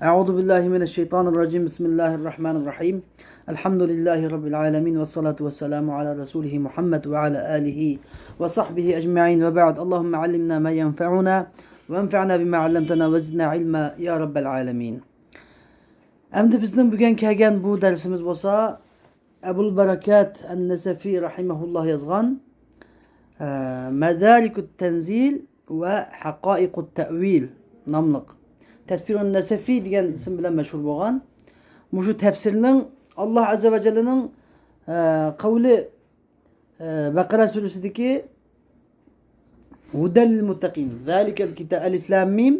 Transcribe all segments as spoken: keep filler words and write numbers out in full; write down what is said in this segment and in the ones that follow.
أعوذ بالله من الشيطان الرجيم. بسم الله الرحمن الرحيم. الحمد لله رب العالمين، والصلاة والسلام على رسوله محمد وعلى آله وصحبه أجمعين، وبعد. اللهم علمنا ما ينفعنا، وانفعنا بما علمتنا، وزدنا علما يا رب العالمين. ئەمدى بىزنىڭ بۈگۈن كەلگەن بۇ دەرسىمىز بولسا، ئەبۇل بەرىكات ئەن-نەسەفى رەھىمەھۇللاھ يازغان، ئە، مەدارىكۇت تەنزىل ۋە ھەقائىقۇت تەئۋىل ناملىق تەپسىرۇن نەسەفى دېگەن ئىسىم بىلەن مەشھۇر بولغان مۇشۇ تەپسىرنىڭ، ئاللاھ ئەززە ۋە جەللىنىڭ، ئە، قەۋلى، ئە، بەقەرە سۈرىسىدىكى ھۇدەل لىل مۇتتەقىن. زالىكەل كىتا-، ئەلىف لام مىم.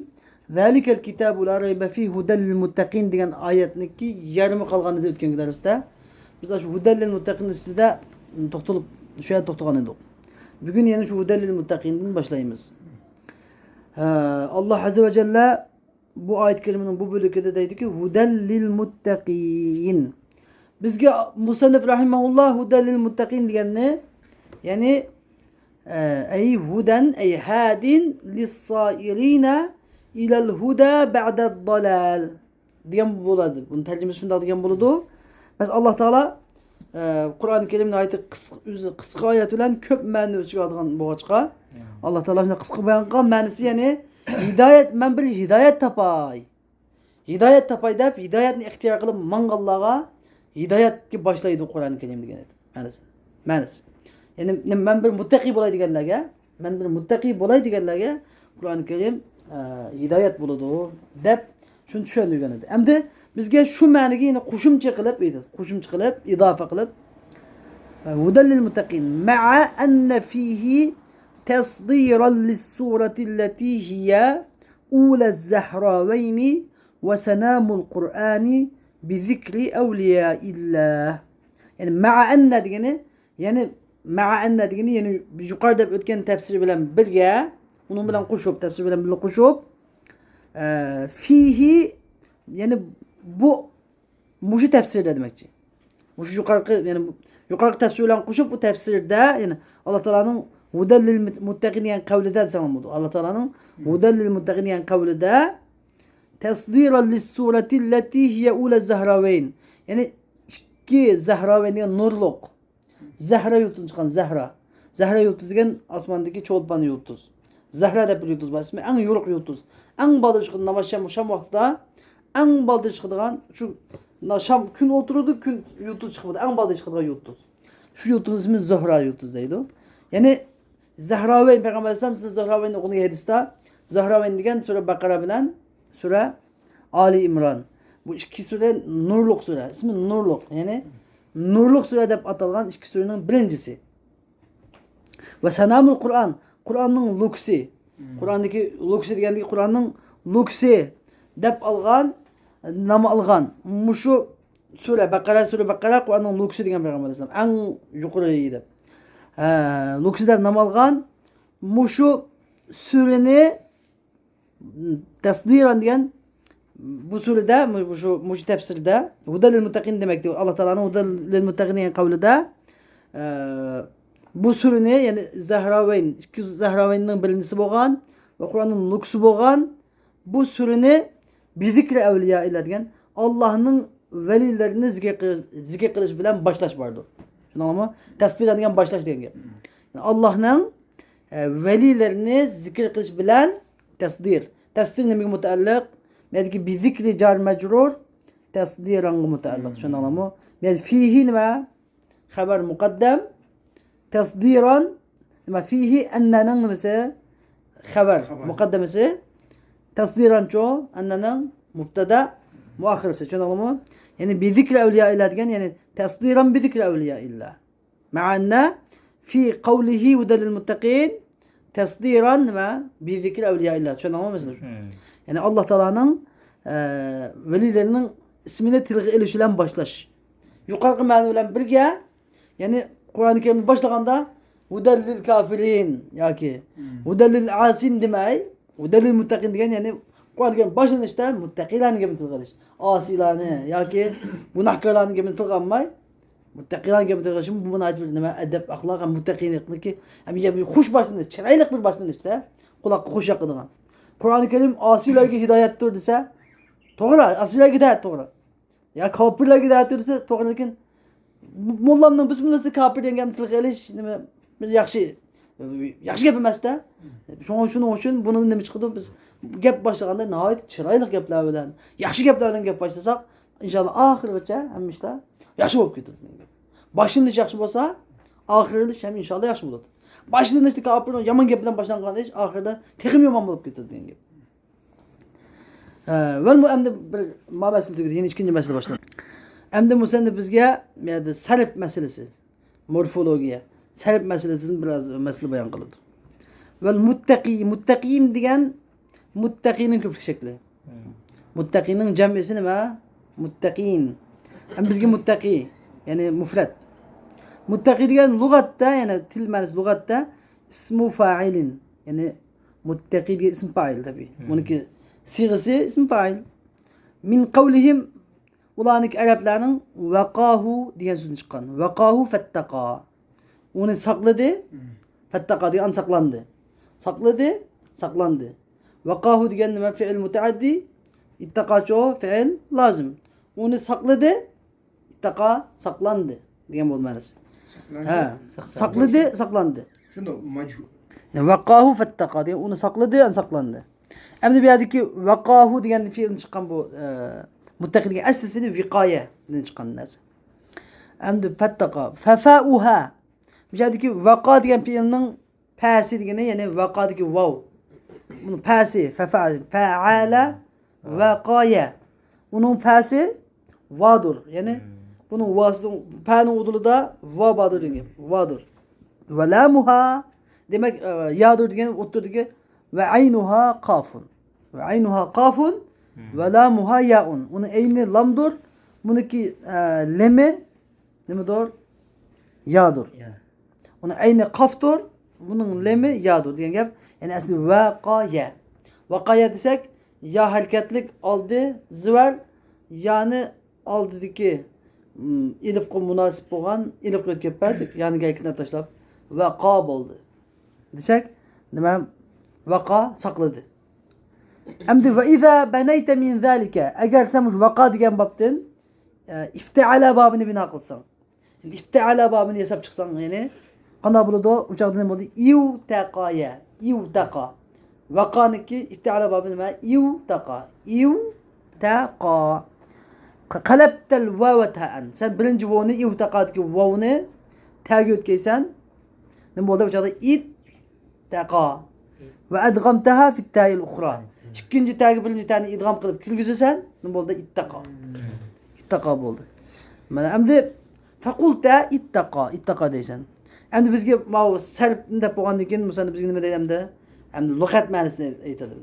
زالىكەل كىتابۇ لا رەيبە فىھ ھۇدەل لىل مۇتتەقىن دېگەن ئايەتنىڭكى يېرىمى قالغان ئىدى ئۆتكەنكى دەرستە. بىز ئاشۇ ھۇدەل لىل مۇتتەقىن ئۈستىدە توختىلىپ، شۇ يەردە توختىغان ئىدۇق. بۈگۈن يەنە شۇ ھۇدەل لىل مۇتتەقىندىن باشلايمىز. ھە، ئاللاھ ئەززە ۋە جەللە بۇ ئايەت كەرىمىنىڭ بۇ بۆلىكىدە دەيدۇكى، ھۇدەل لىل مۇتتەقىن. بىزگە مۇسەننىف رەھىمەھۇللاھ ھۇدەل لىل مۇتتەقىن دېگەننى، يەنى، ئە، ئەي ھۇدەن، ئەي ھادىن لىسسائىرىنە ئىلەل ھۇدە بەئدەد دالال دېگەن بولىدۇ. بۇنى تەرجىمىسى شۇنداق دېگەن بولىدۇ. بەس ئاللاھ تائالا، ئە، قۇرئان كەرىم ناھايىتى قىسقا، ئۆزى قىسقا ئايەت بىلەن كۆپ مەنىنى ئۆز ئىچىگە ئالىدىغان بولغاچقا، ئاللاھ تائالا شۇنداق قىسقا بايان قىلغان مەنىسى، يەنى ھىدايەت، مەن بىر ھىدايەت تاپاي. ھىدايەت تاپاي دەپ، ھىدايەتنى ئىختىيار قىلىپ ماڭغانلارغا ھىدايەتكە باشلايدۇ قۇرئان كەرىم دېگەن مەنىسى. مەنىسى. يەنى، مەن بىر مۇتتەقى بولاي دېگەنلەرگە، مەن بىر مۇتتەقى بولاي دېگەنلەرگە قۇرئان كەرىم، ئە، ھىدايەت بولىدۇ دەپ شۇنى چۈشەندۈرگەن ئىدى. ئەمدى بىزگە شۇ مەنىگە يەنە قوشۇمچە قىلىپ، ئېيتىدۇ، قوشۇمچە قىلىپ، ئىزاپە قىلىپ، ئە، ھۇدەل لىل مۇتتەقىن. مەئە ئەننە فىھى تەسدىرەن لىسسۇرەتىللەتى ھىيە ئۇلەز زەھراۋەينى ۋە سەنامۇل قۇرئانى بىزىكرى ئەۋلىيائىللاھ. يەنى مەئە ئەننە دېگىنى، يەنى مەئە ئەننە دېگىنى، يەنى يۇقىرىدا ئۆتكەن تەپسىر بىلەن بىرگە، ئۇنىڭ بىلەن قوشۇپ، تەپسىر بىلەن بىللە قوشۇپ، ئە، فىھى، يەنى بۇ مۇشۇ تەپسىردە دېمەكچى. مۇشۇ يۇقىرىقى، يەنى بۇ يۇقىرىقى تەپسىر بىلەن قوشۇپ، بۇ تەپسىردە، يەنى ئاللا تائالانىڭ ھۇدەل لىل مۇتتەقىن دېگەن قەۋلىدە دېسەڭ بولىدۇ. ئاللا تائالانىڭ ھۇدەل لىل مۇتتەقىن دېگەن قەۋلىدە تەسدىرەن لىسسۇرەتىللەتى ھىيە ئۇلەز زەھراۋەين. يەنى ئىككى زەھراۋەين دېگەن نۇرلۇق. زەھرا يۇلتۇزدىن چىققان زەھرا. زەھرا يۇلتۇز دېگەن ئاسماندىكى چولپان يۇلتۇز. زەھرا دەپ بىر يۇلتۇز بار. ئىسمى ئەڭ يورۇق يۇلتۇز. ئەڭ بالدۇر چىقىدۇ. ناماز شام، شام ۋاقتىدا ئەڭ بالدۇر چىقىدىغان شۇ، نا-، شام كۈن ئولتۇرىدۇ، كۈن يۇلتۇز چىقمىدى. ئەڭ بالدۇر چىقىدىغان يۇلتۇز. شۇ يۇلتۇزنىڭ ئىسمى زۆھرا يۇلتۇز دەيدۇ. يەنى زەھراۋەين، پەيغەمبەر ئەلەيھىسسالام سىزنى زۆھراۋەين ئوقۇدى ھەدىستە. زۆھراۋەين دېگەن سۈرە بەقەرە بىلەن سۈرە ئالى ئىمران. بۇ ئىككى سۈرە نۇرلۇق سۈرە. ئىسمى نۇرلۇق. يەنى نۇرلۇق سۈرە دەپ ئاتالغان ئىككى سۈرىنىڭ بىرىنچىسى. ۋە سەنامۇل قۇرئان. قۇرئاننىڭ لوگىسى. قۇرئاندىكى لوگىسى دېگەندىكى قۇرئاننىڭ لوگىسى دەپ ئالغان، نام ئالغان. مۇشۇ سۈرە بەقەرە، سۈرە بەقەرە قۇرئاننىڭ لوگىسى دېگەن پەيغەمبەر ئەلەيھىسسالام. ئەڭ يۇقىرى دەپ. ھە، لوگىسى دەپ نام ئالغان. مۇشۇ سۈرىنى تەسدىرەن دېگەن بۇ سۈرىدە، مۇ-، مۇشۇ، مۇشۇ تەپسىردە ھۇدەل لىل مۇتتەقىن دېمەكتە. ئاللا تائالانىڭ ھۇدەل لىل مۇتتەقىن دېگەن قەۋلىدە، ئە، بۇ سۈرىنى، يەنى زەھراۋەين، ئىككى زەھراۋەيننىڭ بىرىنچىسى بولغان ۋە قۇرئاننىڭ لوگىسى بولغان بۇ سۈرىنى بىزىكرى ئەۋلىيائىللا دېگەن ئاللانىڭ ۋەلىلىرىنى زىكىر قىلىش، زىكىر قىلىش بىلەن باشلاش باردۇر. شۇنداقمۇ؟ تەسدىرەن دېگەن باشلاش دېگەن گەپ. ئاللانىڭ، ئە، ۋەلىلىرىنى زىكىر قىلىش بىلەن تەسدىر. تەسدىر نېمىگە مۇتەئەللىق؟ بۇ يەردىكى بىزىكرى جار مەجرۇر تەسدىرانغا مۇتەئەللىق. شۇنداقلامۇ؟ بۇ يەردە فىھى نېمە؟ خەۋەر مۇقەددەم. تەسدىران نېمە؟ فىھى ئەننەنىڭ نېمىسى؟ خەۋەر مۇقەددەمىسى. تەسدىرانچۇ؟ ئەننەنىڭ مۇبتەدا مۇئەخخىرىسى. چۈشەندىڭلارمۇ؟ يەنى بىزىكرى ئەۋلىيائىللا دېگەن، يەنى تەسدىران بىزىكرى ئەۋلىيائىللا. مەئەننە فى قەۋلىھى ھۇدەل لىل مۇتتەقىن تەسدىران نېمە؟ بىزىكرى ئەۋلىيائىللا. چۈشەندىڭلارمۇ مەسىلەن؟ يەنى ئاللا تائالانىڭ، ئە، ۋەلىلىرىنىڭ ئىسمىنى تىلغا ئېلىش بىلەن باشلاش. يۇقىرىقى مەنە بىلەن بىرگە، يەنى قۇرئانى كەرىمنى باشلىغاندا ھۇدەل لىل كافىرىن ياكى ھۇدەل لىل ئاسىن دېمەي، ھۇدەل لىل مۇتتەقىن دېگەن، يەنى قۇرئانى كەرىم باشلىنىشتا مۇتتەقىلارنىڭ گېپىنى تىلغا ئېلىش. ئاسىيلارنى ياكى گۇناھكارلارنىڭ گېپىنى تىلغا ئالماي، مۇتتەقىلارنىڭ گېپىنى تىلغا ئېلىشىمۇ بۇ ناھايىتى بىر نېمە، ئەدەپ، ئەخلاق ھەم مۇتتەقىنلىقنىڭكى ھەم بىر خۇش باشلىنىش، چىرايلىق بىر باشلىنىشتا، قۇلاققا خۇش ياقىدىغان. قۇرئانى كەرىم ئاسىيلارغا ھىدايەتتۇر دېسە، توغرا، ئاسىيلارغا دەۋەت توغرا. يا كاپىرلارغا دەۋەت دېسە توغرا، لېكىن موللامنىڭ بىسمىللاسىدا كاپىر دېگەن گەپنى تىلغا ئېلىش نېمە، بىر ياخشى، ياخشى گەپ ئەمەس-دە. شۇڭا، شۇنىڭ ئۈچۈن بۇنى نېمە چىقىدۇ؟ بىز گەپ باشلىغاندا ناھايىتى چىرايلىق گەپلەر بىلەن، ياخشى گەپلەر بىلەن گەپ باشلىساق، ئىنشاللا ئاخىرغىچە ھەممە ئىشلار ياخشى بولۇپ كېتىدۇ. باشلىنىش ياخشى بولسا، ئاخىرلىنىش ھەم ئىنشاللا ياخشى بولىدۇ. باشلىنىشتا كاپىرنىڭ يامان گەپ بىلەن باشلانغان ئىش ئاخىرىدا تېخىمۇ يامان بولۇپ كېتىدۇ دېگەن گەپ. ھە، ۋەل مۇ-، ئەمدى بىر ما مەسىلە تۈگىدى، يەنە ئىككىنچى مەسىلە باشلىدى. ئەمدى مۇسەننىپ بىزگە بۇ يەردە سەرپ مەسىلىسى، مورفولوگىيە، سەرپ مەسىلىسىدىن بىر ئاز مەسىلە بايان قىلىدۇ. ۋەل مۇتتەقىي، مۇتتەقىين دېگەن مۇتتەقىينىڭ كۆپلۈك شەكلى. مۇتتەقىينىڭ جەمئىسى نېمە؟ مۇتتەقىين. ئەمدى بىزگە مۇتتەقىي، يەنى مۇفرەت. مۇتتەقىي دېگەن لۇغەتتە، يەنى تىل مەنىسى لۇغەتتە ئىسمۇ فائىلىن، يەنى مۇتتەقىي دېگەن ئىسم فائىل تەبىئىي. بۇنىڭكى سىغىسى ئىسم فائىل. مىن قەۋلىھىم، ئۇلارنىڭكى ئەرەبلەرنىڭ ۋەقاھۇ دېگەن سۆزدىن چىققان. ۋەقاھۇ فەتتەقا. ئۇنى ساقلىدى. فەتتەقا دېگەن ئان ساقلاندى. ساقلىدى، ساقلاندى. ۋەقاھۇ دېگەن نېمە؟ فېئىل مۇتەئەددى. ئىتتەقاچۇ فېئىل لازىم. ئۇنى ساقلىدى، ئىتتەقا ساقلاندى دېگەن بولدى مەنىسى. ساقلاندى. ھە، ساقلىدى، ساقلاندى. شۇنداق، مەجھۇل. ۋەقاھۇ فەتتەقا دېگەن ئۇنى ساقلىدى، ئان ساقلاندى. ئەمدى بۇ يەردىكى ۋەقاھۇ دېگەن فېئىلدىن چىققان بۇ، ئە، مۇتتەقىي دېگەن ئەسلىسى ۋىقايەدىن چىققان نەرسە. ئەمدى فەتتەقا. فەفەئۇھا. بۇ يەردىكى ۋەقا دېگەن پېئىلنىڭ پەسى دېگىنى، يەنى ۋەقادىكى ۋاۋ. بۇنىڭ پەسى، فەفە-، فەئەلە، ۋەقايە. ئۇنىڭ پەسى ۋادۇر. يەنى بۇنىڭ ۋاسىتە، پەنىڭ ئۇدۇلىدا ۋا باردۇر دېگەن گەپ. ۋادۇر. ۋە لامۇھا. دېمەك، ئە، يادۇر دېگەن ئوتتۇرىدىكى ۋە ئەينۇھا قافۇن. ۋە ئەينۇھا قافۇن، ۋە لامۇھا يائۇن. ئۇنىڭ ئەينى لامدۇر، بۇنىڭكى، ئە، لېمى نېمىدۇر؟ يادۇر. يا. ئۇنىڭ ئەينى قافتۇر، بۇنىڭ لېمى يادۇر دېگەن گەپ. يەنى ئەسلى ۋەقايە. ۋەقايە دېسەك، يا ھەرىكەتلىك ئالدى زىۋەر، يانى ئالدىدىكى، م، ئېلىپقا مۇناسىپ بولغان ئېلىپقا ئۆتكۈپ بەردۇق، يانىدىكى ھەرىكىتىنى تاشلاپ، ۋەقا بولدى دېسەك، نېمە؟ ۋەقا ساقلىدى. ئەمدى ۋە ئىزا بەنەيتە مىن زالىكە، ئەگەر سەن مۇشۇ ۋەقا دېگەن بابتىن، ئە، ئىفتەئەلە بابىنى بىنا قىلساڭ، ئىفتەئەلە بابىنى ياساپ چىقساڭ، يەنى قانداق بولىدۇ؟ ئۇ چاغدا نېمە بولدى؟ ئىۋتەقايە. ئىۋتەقا. ۋەقانىڭكى ئىفتەئەلە بابى نېمە؟ ئىۋتەقا. ئىۋتەقا. قەلەبتەل ۋاۋە تائەن. سەن بىرىنچى ۋاۋنى، ئىۋتەقادىكى ۋاۋنى تەگە ئۆتكەيسەن. نېمە بولدى؟ ئۇ چاغدا ئىت تەقا. ۋە ئەدغەمتەھا فىت تائىل ئۇخرا. ئىككىنچى تەگە بىرىنچى تەنى ئىدغام قىلىپ كىرگۈزىسەن، نېمە بولدى؟ ئىتتەقا. ئىتتەقا بولدى. مانا ئەمدى فەقۇلتە ئىتتەقا، ئىتتەقا دەيسەن. ئەمدى بىزگە ماۋۇ سەرپنى دەپ بولغاندىن كېيىن، مۇسەننىپ بىزگە نېمە دەيدۇ ئەمدى؟ ئەمدى لۇغەت مەنىسىنى ئېيتىدۇ.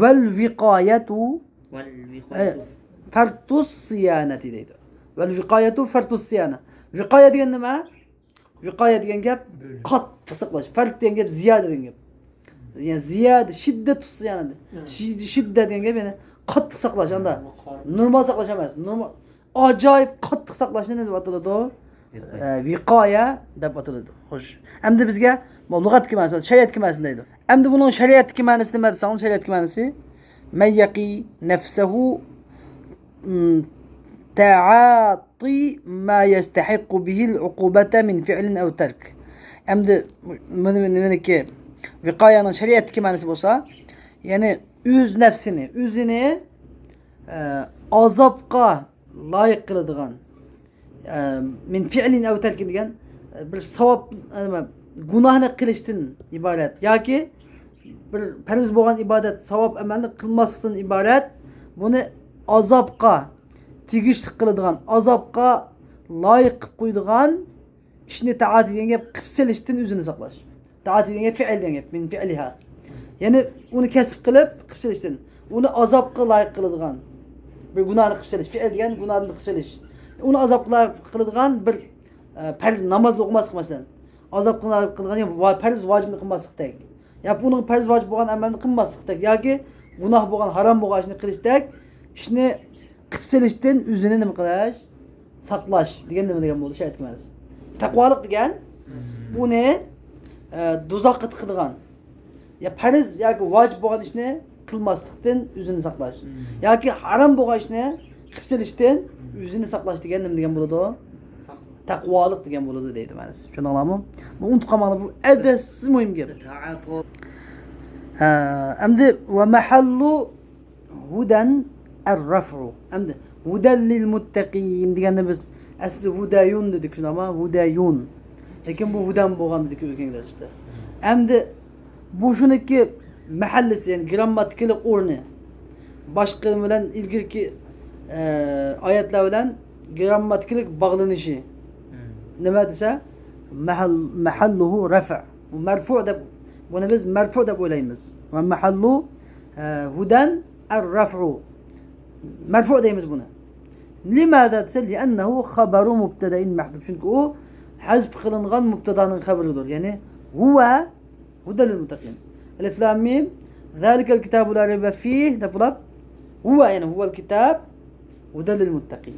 ۋەل ۋىقايەتۇ، ۋەل ۋىقايەتۇ. ئە، فەرتۇس سىيانەتى دەيدۇ. ۋەل ۋىقايەتۇ فەرتۇس سىيانە. ۋىقايە دېگەن نېمە؟ ۋىقايە دېگەن گەپ قاتتىق ساقلاش. فەرق دېگەن گەپ زىيادە دېگەن گەپ. يەنى زىيادە، شىددەت تۇتسا يەنە. شىددە دېگەن گەپ يەنى قاتتىق ساقلاش. ئاندا نورمال ساقلاش ئەمەس. نورمال، ئاجايىپ قاتتىق ساقلاشنى نېمە دەپ ئاتىلىدۇ؟ ئە، ۋىقايە دەپ ئاتىلىدۇ. خوش. ئەمدى بىزگە بۇ لۇغەتتىكى مەنىسى، شەرىئەتتىكى مەنىسىنى دەيدۇ. ئەمدى بۇنىڭ شەرىئەتتىكى مەنىسى نېمە دېسەڭلار، شەرىئەتتىكى مەنىسى، مەن يەقى نەفسەھۇ، م، تەئا تى ما يەستەھىققۇ بىھىل ئۇقۇبەتە مىن فىئلىن ئەۋ تەرك. ئەمدى مېنى-، مېنىڭكى ۋىقايەنىڭ شەرىئەتتىكى مەنىسى بولسا، يەنى ئۆز نەپسىنى، ئۆزىنى، ئە، ئازابقا لايىق قىلىدىغان، ئە، مىن فىئلىن ئەۋ تەركىن دېگەن، ئە، بىر ساۋاب، ئە، نېمە، گۇناھنى قىلىشتىن ئىبارەت ياكى بىر پەرز بولغان ئىبادەت، ساۋاب ئەمەلنى قىلماسلىقتىن ئىبارەت، بۇنى ئازابقا تېگىشلىك قىلىدىغان، ئازابقا لايىق قىلىپ قويىدىغان ئىشنى، تائات دېگەن گەپ قىلىپ سېلىشتىن ئۆزىنى ساقلاش. تائات دېگەن گەپ فىئىل دېگەن گەپ، مىن فىئلىھا. يەنى ئۇنى كەسىپ قىلىپ، قىلىپ سېلىشتىن. ئۇنى ئازابقا لايىق قىلىدىغان بىر گۇناھنى قىلىپ سېلىش. فىئىل دېگەن گۇناھنى قىلىپ سېلىش. ئۇنى ئازابقا لايىق قىلىدىغان بىر، ئە، پەرز نامازنى ئوقۇماسلىق، مەسىلەن. ئازابقا لايىق قىلىدىغان يا ۋا-، پەرز ۋاجىپنى قىلماسلىقتەك. يا ئۇنىڭ پەرز ۋاجىپ بولغان ئەمەلنى قىلماسلىقتەك. ياكى گۇناھ بولغان، ھارام بولغان ئىشنى قىلىشتەك. ئىشنى قىلىپ سېلىشتىن ئۆزىنى نېمە قىلىش؟ ساقلاش دېگەن نېمە دېگەن بولدى؟ شەرىئەتتىكى مەنىسى. تەقۋالىق دېگەن ئۇنى، ئە، دوزاخقا تىقىدىغان، يا پەرز ياكى ۋاجىپ بولغان ئىشنى قىلماسلىقتىن ئۆزىنى ساقلاش. ياكى ھارام بولغان ئىشنى قىلىپ سېلىشتىن ئۆزىنى ساقلاش دېگەن نېمە دېگەن بولىدۇ؟ تەقۋالىق دېگەن بولىدۇ دەيدۇ مەنىسى. چۈشەندىڭلارمۇ؟ بۇ ئۇنتۇپ قالماڭلار، بۇ ئەدەسسىز مۇھىم گەپ. ھە، ئەمدى ۋە مەھەللۇ ھۇدەن ئەر-رەفۇ. ئەمدى ھۇدەن لىل مۇتتەقىن دېگەندە بىز ئەسلى ھۇدەيۇن دېدۇق، شۇنداقمۇ؟ ھۇدەيۇن. لېكىن بۇ ھۇدەن بولغان دېدۇق ئۆگەنگەن دەرستە. ئەمدى بۇ شۇنىڭكى مەھەللىسى، يەنى گىرامماتىكىلىق ئورنى. باشقا بىلەن ئىلگىرىكى، ئە، ئايەتلەر بىلەن گىرامماتىكىلىق باغلىنىشى. نېمە دېسە، مەھەل-، مەھەللۇھۇ رەفە. بۇ مەرفۇ دەپ، بۇنى بىز مەرفۇ دەپ ئويلايمىز. ۋە مەھەللۇ، ئە، ھۇدەن ئەر-رەفۇ. مەرفۇ دەيمىز بۇنى. لىماذا دېسە، لىئەننەھۇ خەبەرۇ مۇبتەدەئىن مەھزۇف. چۈنكى ئۇ ھەزپ قىلىنغان مۇبتەدانىڭ خەۋىرىدۇر. يەنى ھۇۋە ھۇدەن لىل مۇتتەقىن. ئەلىف لام مىم. زالىكەل كىتابۇ لا رەيبە فىھ دەپ بولۇپ، ھۇۋە، يەنى ھۇۋەل كىتاب ھۇدەن لىل مۇتتەقىن.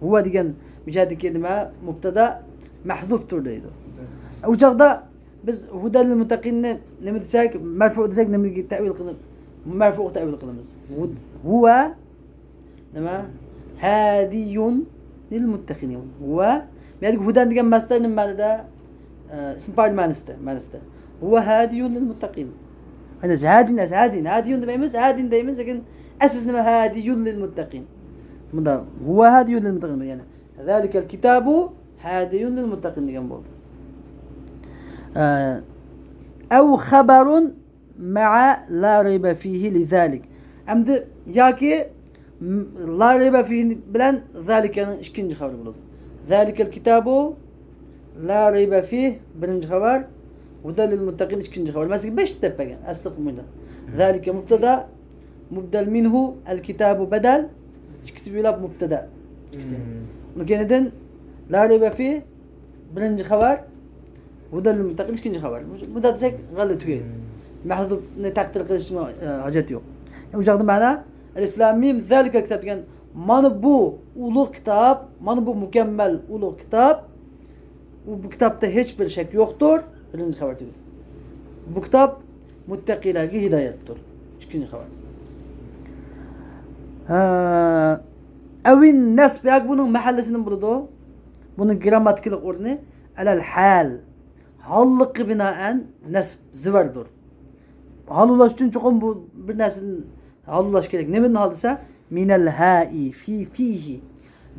ھۇۋە دېگەن مىجادىكى نېمە؟ مۇبتەدا مەھزۇفتۇر دەيدۇ. ئۇ چاغدا بىز ھۇدەن لىل مۇتتەقىننى نېمە دېسەك، مەرفۇ دېسەك، نېمىگە تەۋىل قىلىپ، مەرفۇغا تەۋىل قىلىمىز. ھۇ-، ھۇۋە نېمە؟ ھادىيۇن لىل مۇتتەقىن. ھۇۋە، بۇ يەردىكى ھۇدەن دېگەن مەسدەر نېمە مەنىدە؟ ئە، ئىسىم پائىل مەنىسىدە، مەنىسىدە. ھۇۋە ھادىيۇن لىل مۇتتەقىن. ئەنە ھادىن، ھادىن، ھادىيۇن دېمەيمىز، ھادىن دەيمىز، لېكىن ئەسلىسى نېمە؟ ھادىيۇن لىل مۇتتەقىن. مۇندا ھۇۋە ھادىيۇن لىل مۇتتەقىن، يەنى زالىكەل كىتابۇ ھادىيۇن لىل مۇتتەقىن دېگەن بولدى. ئە، ئەۋ خەبەرۇن مەئە لا رەيبە فىھى لىزالىك. ئەمدى ياكى م-، لا رەيبە فىھى بىلەن زالىكەنىڭ ئىككىنچى خەۋىرى بولىدۇ. زالىكەل كىتابۇ لا رەيبە فىھ بىرىنچى خەۋەر، ھۇدەن لىل مۇتتەقىن ئىككىنچى خەۋەر. مەسىلەن، بەش دەپ بەرگەن. ئەسلى مۇنداق. زالىكە مۇبتەدا، مۇبدەل مىنھۇ، ئەل كىتابۇ بەدەل، ئىككىسى بىلەپ مۇبتەدا. ئىككىسى. ئۇنىڭ كەينىدىن لا رەيبە فىھ بىرىنچى خەۋەر، ھۇدەن لىل مۇتتەقىن ئىككىنچى خەۋەر. بۇندا دېسەك غەلىتە تۈگەيدۇ. مەھزۇفنى تەقدىر قىلىشمۇ، ئە، ھاجەت يوق. ئۇ چاغدا مەنە ئەلىف لام مىم زالىكەل كىتاب دېگەن مانا بۇ ئۇلۇغ كىتاب، مانا بۇ مۇكەممەل ئۇلۇغ كىتاب. ئۇ، بۇ كىتابتا ھېچ بىر شەك يوقتۇر. بىرىنچى خەۋەر تۈگىدى. بۇ كىتاب مۇتتەقىلەرگە ھىدايەتتۇر. ئىككىنچى خەۋەر. ھە، ئەۋىن نەسب، ياكى بۇنىڭ مەھەللىسىدىن بولىدۇ. بۇنىڭ گىرامماتىكىلىق ئورنى ئەلەل ھال. ھاللىققا بىنائەن نەسب زىۋاردۇر. ھال ئۇلاش ئۈچۈن چوقۇم بۇ بىر نەرسىدىن ھال ئۇلاش كېرەك. نېمىدىن ھال دېسە، مىنەل ھائى، فى، فىھى.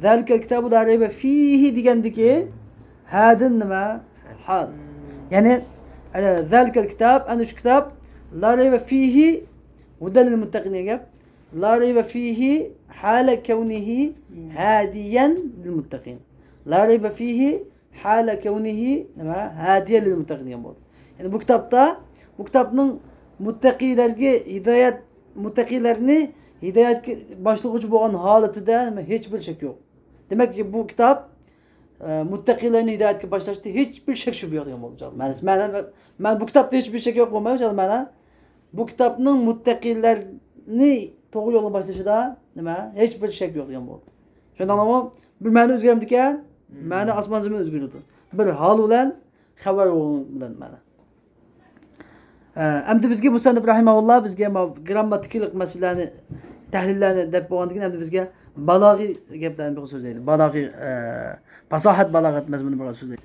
زالىكەل كىتابۇ لا رەيبە فىھى دېگەندىكى ھادىن نېمە؟ ھال. يەنى، ئە، زالىكەل كىتاب، ئەنە شۇ كىتاب، لا رەيبە فىھى ھۇدەن لىل مۇتتەقىن دېگەن گەپ. لا رەيبە فىھى ھالە كەۋنىھى ھادىيەن لىل مۇتتەقىن. لا رەيبە فىھى ھالە كەۋنىھى نېمە؟ ھادىيەن لىل مۇتتەقىن دېگەن بولدى. يەنى بۇ كىتابتا، بۇ كىتابنىڭ مۇتتەقىيلەرگە ھىدايەت، مۇتتەقىيلەرنى ھىدايەتكە باشلىغۇچى بولغان ھالىتىدە نېمە؟ ھېچ بىر شەك يوق. دېمەك، بۇ كىتاب، ئە، مۇتتەقىيلەرنى ھىدايەتكە باشلاشتا ھېچ بىر شەك شۈبھە يوق دېگەن بولدى. مەنە، مەنە، مەنە بۇ كىتابتا ھېچ بىر شەك يوق بولماي، مەنە بۇ كىتابنىڭ مۇتتەقىيلەرنى توغرا يولغا باشلىشىدا نېمە؟ ھېچ بىر شەك يوق دېگەن بولدى. چۈشەندىڭلارمۇ؟ بىر مەنە ئۆزگەرمىدىكەن، مەنە ئاسمان زېمىن ئۆزگىرىدۇ. بىر ھال بىلەن خەۋەر بولغان بىلەن مەنە. ئە، ئەمدى بىزگە مۇسەننىپ رەھىمەھۇللا بىزگە ما گرامماتىكىلىق مەسىلىلەرنى، تەھلىللەرنى دەپ بولغاندىن كېيىن، ئەمدى بىزگە بالاغىي گەپلەرنى بىر سۆزلەيدۇ. بالاغىي، ئە، پاساھەت، بالاغەت مەزمۇنى بىر سۆزلەيدۇ.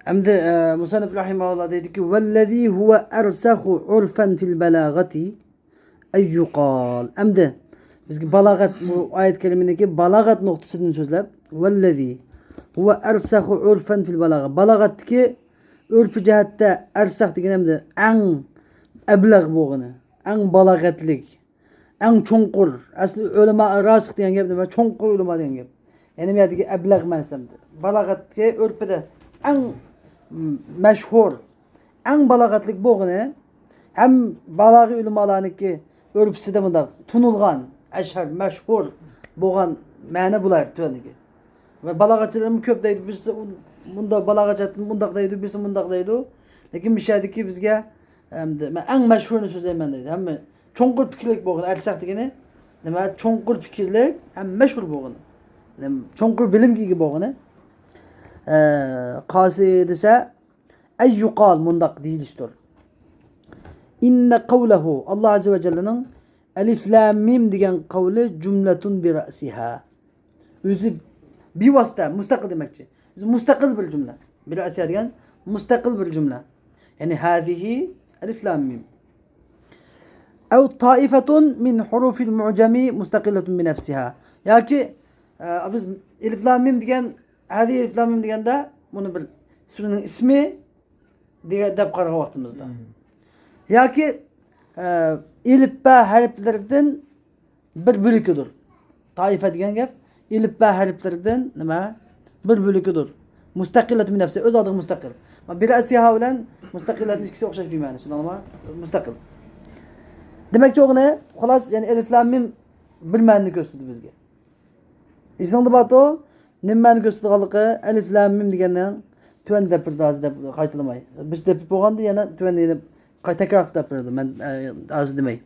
ئەمدى، ئە، مۇسەننىپ رەھىمەھۇللا دەيدۇكى، ۋەللەزى ھۇۋە ئەرسەخۇ ئۇرفەن فىل بەلاغەتى ئەن يۇقال. ئەمدى بىزگە بالاغەت، بۇ ئايەت كەرىمىدىكى بالاغەت نۇقتىسىدىن سۆزلەپ، ۋەللەزى ھۇۋە ئەرسەخۇ ئۇرفەن فىل بالاغە. بالاغەتتىكى ئۆرپى جەھەتتە ئەرسەخ دېگەن ئەمدى ئەڭ ئەبلەغ بولغىنى، ئەڭ بالاغەتلىك، ئەڭ چوڭقۇر. ئەسلى ئۆلىما راسىخ دېگەن گەپ نېمە؟ چوڭقۇر ئۆلىما دېگەن گەپ. يەنى بۇ يەردىكى ئەبلەغ مەنىسى ئەمدى بالاغەتتىكى ئۆرپىدە ئەڭ مەشھۇر، ئەڭ بالاغەتلىك بولغىنى ھەم بالاغىي ئۆلىمالارنىڭكى ئۆرپىسىدە مۇنداق تونۇلغان، ئەشھەر، مەشھۇر بولغان مەنە بۇلار تۆۋەندىكى. ۋە بالاغەتچىلەرمۇ كۆپ دەيدۇ، بىرسى ئۇ-، مۇنداق بالاغەت جەھەتتىن مۇنداق دەيدۇ، بىرسى مۇنداق دەيدۇ. لېكىن مۇشۇ يەردىكى بىزگە، ئەمدى، مەن ئەڭ مەشھۇرىنى سۆزلەيمەن دەيدۇ. ھەممە چوڭقۇر پىكىرلىك بولغىنى، ئەرسەخ دېگىنى نېمە؟ چوڭقۇر پىكىرلىك ھەم مەشھۇر بولغىنى. نېمە؟ چوڭقۇر بىلىمگە ئىگە بولغىنى. ئە، قاسى دېسە، ئەن يۇقال، مۇنداق دېيىلىشتۇر. ئىننە قەۋلەھۇ، ئاللا ئەززە ۋە جەللىنىڭ ئەلىف لام مىم دېگەن قەۋلى جۈملەتۇن بىرەسىھا. ئۆزى بىۋاسىتە، مۇستەقىل دېمەكچى. ئۆزى مۇستەقىل بىر جۈملە. بىرەسىھا دېگەن مۇستەقىل بىر جۈملە. يەنى ھازىھى ئەلىف لام مىم. ئەۋ تائىفەتۇن مىن ھۇرۇفىل مۇئجەمى مۇستەقىللەتۇن بىنەفسىھا. ياكى، ئە، بىز ئەلىف لام مىم دېگەن، ھازىھى ئەلىف لام مىم دېگەندە بۇنى بىر سۈرىنىڭ ئىسمى دېگەن دەپ قارىغان ۋاقتىمىزدا. مم. ياكى، ئە، ئېلىپبە ھەرپلىرىدىن بىر بۆلىكىدۇر. تائىفە دېگەن گەپ ئېلىپبە ھەرپلىرىدىن نېمە؟ بىر بۆلىكىدۇر. مۇستەقىللەتۇن بىنەفسى، ئۆز ئالدىغا مۇستەقىل. بىرەسىھا بىلەن مۇستەقىللەتنىڭ ئىككىسى ئوخشاش بىر مەنە، شۇنداقمۇ؟ مۇستەقىل. دېمەكچى بولغىنى، خۇلاس، يەنى ئەلىف لام مىم بىر مەنىنى كۆرسىتىدۇ بىزگە. ئېسىڭدە بارتۇ، نېمە مەنە كۆرسىتىدىغانلىقى، ئەلىف لام مىم دېگەننىڭ تۆۋەندە دەپ بېرىدۇ، ھازىر دەپ قايتىلىماي. بىر دەپ بولغاندا يەنە تۆۋەندە يەنە قاي-، تەكرار قىلىپ دەپ بېرىدۇ، مەن، ئە، ھازىر دېمەي.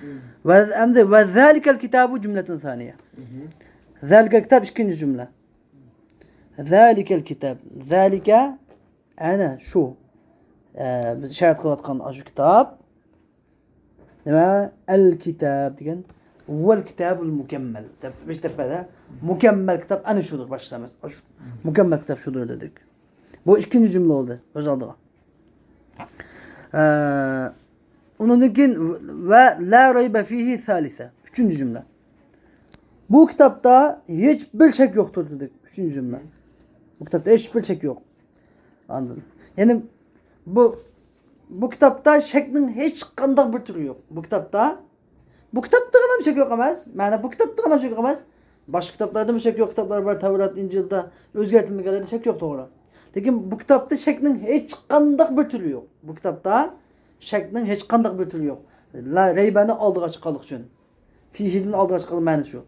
مم. ۋە ئەمدى ۋە زالىكەل كىتابۇ جۈملەتۇن سانىيە. مم. زالىكەل كىتاب ئىككىنچى جۈملە. زالىكەل كىتاب. زالىكە، ئەنە شۇ. ئە، بىز ئىشارەت قىلىۋاتقان ئاشۇ كىتاب. نېمە؟ ئەل كىتاب دېگەن. ۋەل كىتابۇل مۇكەممەل دەپ بىر دەپ بەردى. مۇكەممەل كىتاب ئەنە شۇدۇر، باشقىسى ئەمەس. ئاشۇ مۇكەممەل كىتاب شۇدۇر دېدۇق. بۇ ئىككىنچى جۈملە بولدى، ئۆز ئالدىغا. ئە، ئۇنىڭدىن كېيىن ۋە لا رەيبە فىھى سالىسە. ئۈچىنچى جۈملە. بۇ كىتابتا ھېچ بىر شەك يوقتۇر دېدۇق. ئۈچىنچى جۈملە. بۇ كىتابتا ھېچ بىر شەك يوق. ئاندىن، يەنى بۇ، بۇ كىتابتا شەكنىڭ ھېچقانداق بىر تۈرى يوق. بۇ كىتابتا، بۇ كىتابتىغىنام شەك يوق ئەمەس. مانا بۇ كىتابتىغىنام شەك يوق ئەمەس. باشقا كىتابلاردىمۇ شەك يوق كىتابلار بار، تەۋرات، ئىنجىلدا ئۆزگەرتىلمىگەنلەردە شەك يوق، توغرا. لېكىن بۇ كىتابتا شەكنىڭ ھېچقانداق بىر تۈرى يوق. بۇ كىتابتا شەكنىڭ ھېچقانداق بىر تۈرى يوق. لا رەيبەنى ئالدىغا چىققانلىقى ئۈچۈن. فىھىدىن ئالدىغا چىققان مەنىسى شۇ.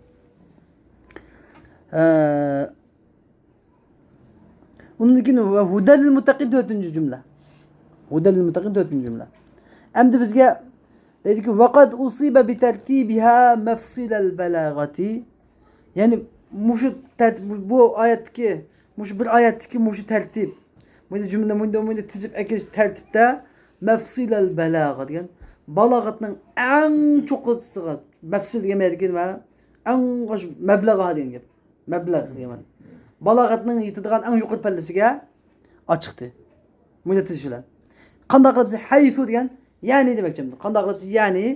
ئە، ئۇنىڭدىن كېيىن ۋە ھۇدەلىل مۇتتەقىن، تۆتىنچى جۈملە. ھۇدەلىل مۇتتەقىن، تۆتىنچى جۈملە. ئەمدى بىزگە دەيدىكى، ۋەقەد ئۇسىبە بىتەرتىبىھا مەفسىلەل بەلاغەتى. يەنى مۇشۇ تەرتىپ، بۇ ئايەتتىكى، مۇشۇ بىر ئايەتتىكى مۇشۇ تەرتىپ، مۇنداق جۈملىنى مۇنداق، مۇنداق تىزىپ ئەكېلىش تەرتىپتە مەفسىلەل بەلاغە دېگەن بالاغەتنىڭ ئەڭ چوققىسىغا، مەفسىل دېگەن يەردىكى نېمە؟ ئەڭ مەبلەغ دېگەن گەپ. مەبلەغ دېگەن. بالاغەتنىڭ يېتىدىغان ئەڭ يۇقىرى پەللىسىگە ئاچىقتى. مۇنداق تىزىش بىلەن. قانداق قىلىپ دېسە، ھەيسۇ دېگەن، يەنى دېمەكچى. قانداق قىلىپ دېسە، يەنى،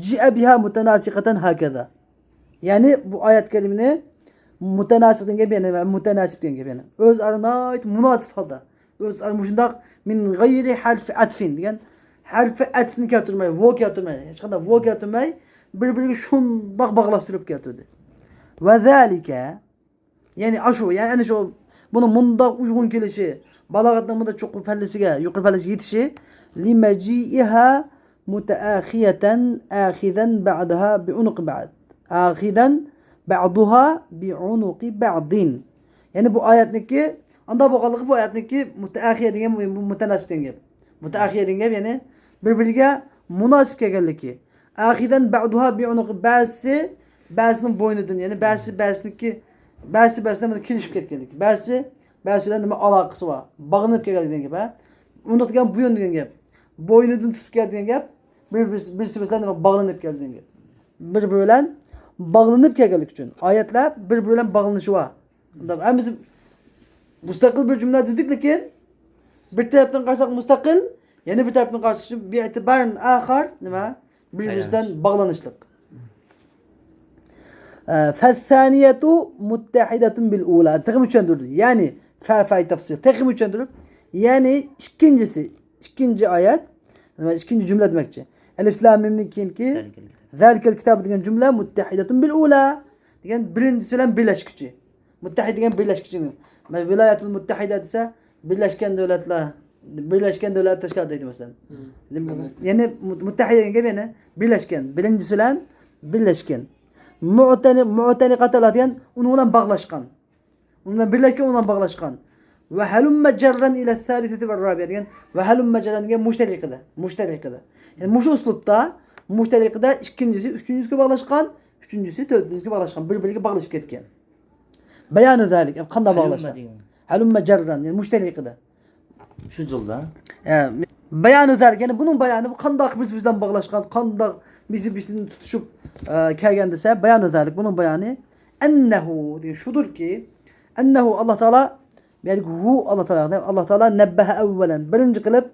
جىئە بىھا مۇتەناسىقەتەن ھاكەزا. يەنى بۇ ئايەت كەرىمىنى مۇتەناسىق دېگەن گەپ، يەنى مۇتەناسىپ دېگەن گەپ، يەنى ئۆزئارا ناھايىتى مۇناسىپ ھالدا، ئۆزئارا مۇشۇنداق مىن غەيرى ھەرفى ئەتفىن دېگەن، ھەرفى ئەتفنى كەلتۈرمەي، ۋو كەلتۈرمەي، ھېچقانداق ۋو كەلتۈرمەي، بىر-بىرىگە شۇنداق باغلاشتۇرۇپ كەلتۈردى. ۋە زالىكە، يەنى ئاشۇ، يەنى ئەنە شۇ، بۇنىڭ مۇنداق ئۇيغۇن كېلىشى، بالاغەتنىڭ مۇنداق چوققا پەللىسىگە، يۇقىرى پەللىسىگە يېتىشى، لىمەجىئىھا مۇتەئاخىيەتەن ئاخىزەن بەئدىھا بىئۇنۇقى بەئد. ئاخىزەن بەئدۇھا بىئۇنۇقى بەئدىن. يەنى بۇ ئايەتنىڭكى، ئانداق بولغانلىقى، بۇ ئايەتنىڭكى مۇتەئاخىيە دېگەن، بۇ مۇتەناسىپ دېگەن گەپ. مۇتەئاخىيە دېگەن گەپ، يەنى بىر-بىرىگە مۇناسىپ كەلگەنلىكى. ئاخىزەن بەئدۇھا بىئۇنۇقى، بەزىسى بەزىسىنىڭ بوينىدىن، يەنى بەزىسى بەزىسىنىڭكى، بەزىسى بەزىسىنىڭ بىلەن كېلىشىپ كەتكەنلىكى. بەزىسى بەزىسى بىلەن نېمە ئالاقىسى بار؟ باغلىنىپ كەلگەنلىكى دېگەن گەپ، ھە؟ ئۇنۇق دېگەن بويۇن دېگەن گەپ. بوينىدىن تۇتۇپ كەلدى دېگەن گەپ. بىر، بىر، بىرسى بىرسى بىلەن نېمە باغلىنىپ كەلدى دېگەن گەپ. بىر-بىرى بىلەن باغلىنىپ كەلگەنلىكى ئۈچۈن. ئايەتلەر بىر-بىرى بىلەن باغلىنىشى بار. ئۇنداق، ھەممىسى مۇستەقىل بىر جۈملە دېدۇق، لېكىن بىر تەرەپتىن قارىساق مۇستەقىل، يەنە بىر تەرەپتىن قارىساق بىئتىبارىن ئاخار نېمە؟ بىر-بىرسى بىلەن باغلىنىشلىق. ئە، فەسسانىيەتۇ مۇتتەھىدەتۇن بىل ئۇلا. تېخىمۇ چۈشەندۈردى. يەنى فە، فەي تەفسىر. تېخىمۇ چۈشەندۈرۈپ، يەنى ئىككىنچىسى، ئىككىنچى ئايەت، نېمە، ئىككىنچى جۈملە دېمەكچى. ئەلىف لام مىمدىن كېيىنكى زالىكەل كىتاب. زالىكەل كىتاب دېگەن جۈملە مۇتتەھىدەتۇن بىل ئۇلا دېگەن بىرىنچىسى بىلەن بىرلەشكۈچى. مۇتتەھىد دېگەن بىرلەشكۈچى. مەن ۋىلايەتۇل مۇتتەھىدە دېسە، بىرلەشكەن دۆلەتلەر، بىرلەشكەن دۆلەت تەشكىلاتى دەيدۇ مەسىلەن. مم. يەنى مۇ-، مۇتتەھىدە دېگەن گەپ يەنە بىرلەشكەن. بىرىنچىسى بىلەن بىرلەشكەن. مۇئتەنى-، مۇئتەنىقەتەن دېگەن ئۇنىڭ بىلەن باغلاشقان. ئۇنىڭ بىلەن بىرلەشكەن، ئۇنىڭ بىلەن باغلاشقان. ۋە ھەلۇممە جەررەن ئىلە سالىسەتى ۋە رابىئە دېگەن، ۋە ھەلۇممە جەررەن دېگەن مۇشۇ تەرىقىدە، مۇشۇ تەرىقىدە. يەنى مۇشۇ ئۇسلۇبتا، مۇشۇ تەرىقىدە ئىككىنچىسى ئۈچىنچىسىگە باغلاشقان، ئۈچىنچىسى تۆتىنچىسىگە باغلاشقان، بىر-بىرىگە باغلىشىپ كەتكەن. بايانۇ زالىك، قانداق باغلاشقان؟ ھەلۇممە دېگەن. ھەلۇممە جەررەن، يەنى مۇشۇ تەرىقىدە. شۇ جىلدا. ئە، بايانۇ زالىك، يەنى بۇنىڭ بايانى، بۇ قانداق بىر-بىرى بىلەن باغلاشقان، قانداق بىسى بىسىنى تۇتۇشۇپ، ئە، كەلگەن دېسە، بەيانۇ زالىك، بۇنىڭ بايانى، ئەننەھۇ دېگەن شۇدۇركى، ئەننەھۇ، ئاللا تائالا، بۇ يەردىكى ھۇ، ئاللا تائالا، ئاللا تائالا، نەببەھە ئەۋۋەلەن، بىرىنچى قىلىپ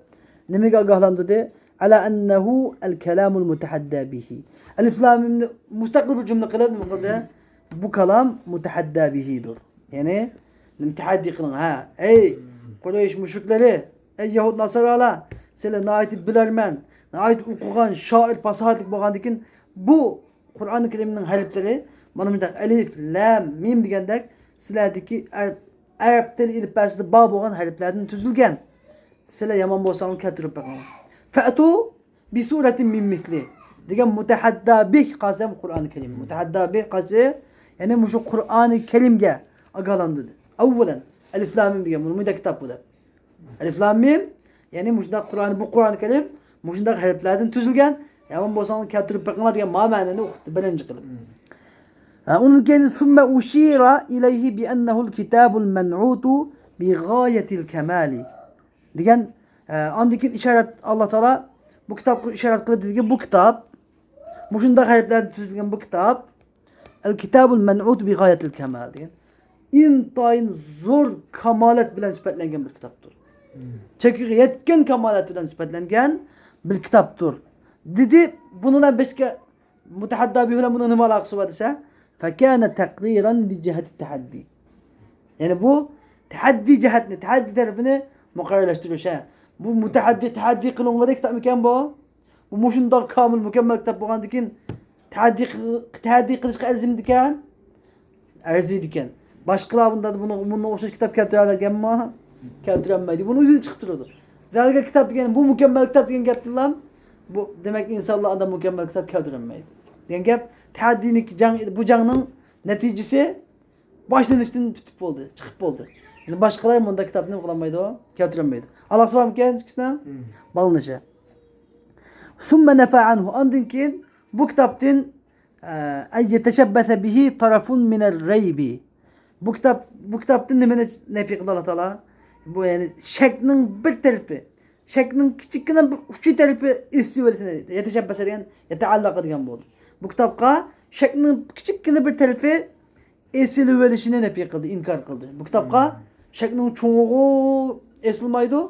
نېمىگە ئاگاھلاندۇردى؟ ئەلا ئەننەھۇ ئەل كەلامۇل مۇتەھەددا بىھى. ئەلىف لام مىمنى مۇستەقىل بىر جۈملە قىلىپ نېمە قىلدى؟ بۇ كالام مۇتەھەددا بىھىدۇر. يەنى، نېمە تەھەددىي قىلىڭ، ھە؟ ئەي قۇرەيش مۇشرىكلىرى، ئەي يەھۇد ناسارالار، سىلەر ناھايىتى بىلەرمەن، ناھايىتى ئوقۇغان، شائىر، پاساھەتلىك بولغاندىكىن، بۇ قۇرئانى كەرىمنىڭ ھەرپلىرى مانا مۇنداق ئەلىف، لام، مىم دېگەندەك سىلەردىكى ئەرەب، ئەرەب تىل ئېلىپبەسىدە بار بولغان ھەرپلەردىن تۈزۈلگەن. سىلەر يامان بولساڭلار كەلتۈرۈپ بېقىڭلار. فەئتۇ بىسۇرەتىن مىن مىسلى دېگەن مۇتەھەددا بىھ قالسا قۇرئانى كەرىم. مۇتەھەددا بىھ قالسا، يەنى مۇشۇ قۇرئانى كەرىمگە ئاگاھلاندۇردى. ئەۋۋەلەن، ئەلىف لام مىم دېگەن بۇ مۇنداق كىتاب بۇ دەپ. ئەلىف لام مىم، يەنى مۇشۇنداق قۇرئان، بۇ قۇرئانى كەرىم مۇشۇنداق ھەرپلەردىن تۈزۈلگەن. يامان بولساڭلار كەلتۈرۈپ بېقىڭلار دېگەن ما مەنىنى ئۇقتى بىرىنچى قىلىپ. ھە، ئۇنىڭدىن كېيىن ثم أشير إليه بأنه الكتاب المنعوت بغاية الكمال دېگەن، ئە، ئاندىن كېيىن ئىشارەت، ئاللا تائالا بۇ كىتابقا ئىشارەت قىلىپ دېدىكى، بۇ كىتاب، مۇشۇنداق ھەرپلەردىن تۈزۈلگەن بۇ كىتاب، ئەل كىتابۇل مەنئۇت بىغايەتىل كەمال دېگەن، ئىنتايىن زور كامالەت بىلەن سۈپەتلەنگەن بىر كىتابتۇر. چېكىگە يەتكەن كامالەت بىلەن سۈپەتلەنگەن بىر كىتابتۇر، دېدى. بۇنىڭ بىلەن بىزگە مۇتەھەددا بىھ بىلەن بۇنىڭ نېمە ئالاقىسى بار دېسە، فكان تقريرا لجهة التحدي. يەنى بۇ تەھەددىي جەھەتنى، تەھەددىي تەرىپىنى مۇقەررەرلەشتۈرۈش، ھە. بۇ مۇتەھەددىي، تەھەددىي قىلىنغۇدەك كىتابمىكەن بۇ؟ بۇ مۇشۇنداق كامىل، مۇكەممەل كىتاب بولغاندىكىن، تەھەددىي قىل-، تەھەددىي قىلىشقا ئەرزىمدىكەن؟ ئەرزىيدىكەن. باشقىلار بۇنداق، بۇنىڭ، بۇنىڭغا ئوخشاش كىتاب كەلتۈرەلەيدىكەنمۇ؟ كەلتۈرەلمەيدۇ. بۇنىڭ ئۆزىدىن چىقىپ تۇرىدۇ. زادىگە كىتاب دېگەن، بۇ مۇكەممەل كىتاب دېگەن گەپتىنلا، بۇ، دېمەك، ئىنسانلار ئانداق مۇكەممەل كىتاب كەلتۈرەلمەيدۇ دېگەن گەپ. تەھەددىينىڭكى جەڭ، بۇ جەڭنىڭ نەتىجىسى باشلىنىشتىن پۈتۈپ بولدى، چىقىپ بولدى. يەنى باشقىلار مۇنداق كىتابنى نېمە قىلالمايدۇ، كەلتۈرەلمەيدۇ. ئالاقىسى بارمىكەن ئىككىسىنىڭ؟ مم. باغلىنىشى. ثم نفى عنه، ئاندىن كېيىن بۇ كىتابتىن، ئە، أن يتشبث به طرف من الريب. بۇ كىتاب، بۇ كىتابتىن نېمىنى نەپى قىلدى ئاللا تائالا؟ بۇ، يەنى، شەكنىڭ بىر تەرىپى، شەكنىڭ كىچىككىنە بىر ئۇچى تەرىپى ئېسىلىۋېلىشىنى، يەتەشەببەسە دېگەن، يەتەئەللەقە دېگەن بولدى. بۇ كىتابقا شەكنىڭ كىچىككىنە بىر تەرىپى ئېسىلىۋېلىشىنى نەپى قىلدى، ئىنكار قىلدى. بۇ كىتابقا مم. شەكنىڭ چوڭىغۇ ئېسىلمايدۇ.